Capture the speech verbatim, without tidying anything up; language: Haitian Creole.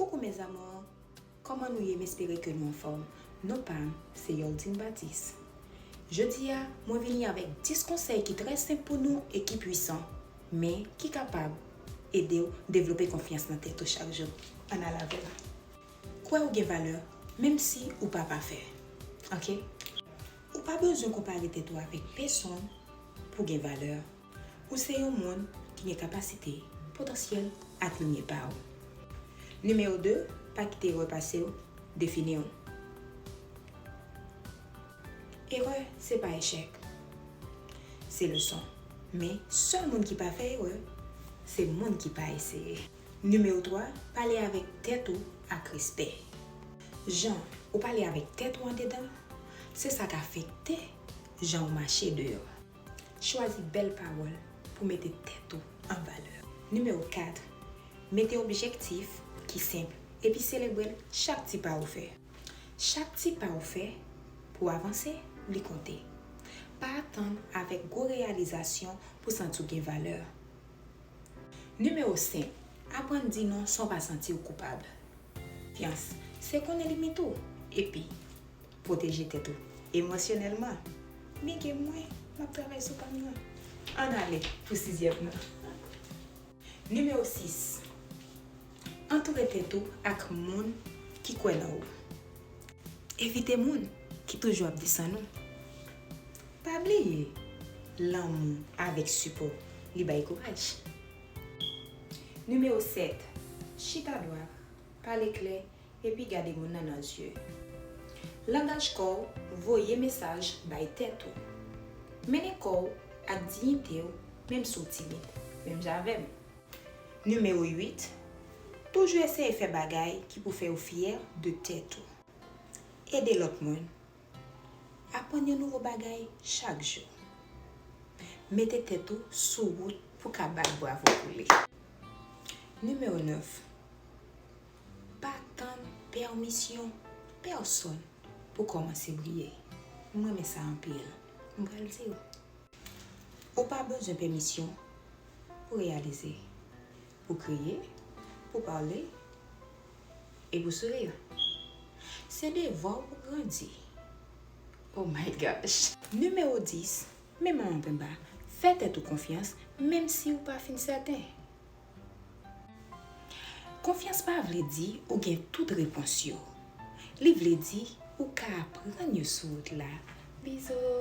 Coucou mes amours, kòman nou ye? M espere ke nou anfòm. Non pa m se Yoldine Baptiste. Jodi a, mwen vini avèk dis konsèy ki trè senp pou nou e ki pwisan, men ki kapab ede w devlope konfyans nan tèt ou chak jou. Ann al avè m. Kwè ou gen valè, menm si ou pa pafè. Oke? Ou pa bezwen konpare tèt ou avèk pèsonn pou w gen valè. Ou se yon moun ki gen kapasite, potansyèl ak limyè pa w. Nimewo de, pa kite erè pase w defini w. Erè se pa echèk, se leson. Men sèl moun ki pa fè erè, se moun ki pa eseye. Nimewo twa, pale avèk tèt ou ak respè. Jan ou pale avèk tèt ou andedan, se sa k afekte jan ou mache deyò. Chwazi bèl pawòl pou mete tèt ou an valè. Nimewo kat, mete objektif ki senp epi selebre l chak ti pa ou fè. Chak ti pa ou fè pou w avanse, li konte. Pa atann avèk gwo reyalizasyon pou w santi w gen valè. Nimewo senk, aprann di non san w pa santi w koupab. Konfyans se konnen limit ou epi pwoteje tèt ou emosyonèlman. Byen ke mwen, m ap travay sou pa m nan. Ann ale pou sizyèm nan. Nimewo sis, antoure tèt ou ak moun ki kwè nan ou. Evite moun ki toujou ap desann ou. Pa bliye, lanmou avèk sipò, li bay kouraj. Nimewo sèt, chita dwat, pale klè epi gade moun nan nan zye. Langaj kò w voye mesaj bay tèt ou. Mennen kò w ak diyite w, menm si w timid, menm jan avè m. Nimewo uit, toujou eseye fè bagay ki pou fè w fyè de tèt ou. Ede lòt moun. Aprann yon nouvo bagay chak jou. Mete tèt ou sou wout pou w ka bat bravo pou li. Nimewo nèf, pa tann pèmisyon pèsonn pou w kòmanse briye. M renmen sa anpil. M pral di w. Ou pa bezwen pèmisyon pou reyalize, pou kriye, pou pale e pou souri. Se devwa w pou grandi. Oh my gosh! Nimewo dis, men manman penba, fè tèt ou konfyans, menm si w pa fin sèten. Konfyans pa vle di ou gen tout repons yo. Li vle di ou ka aprann yo sou wout la. Bizou!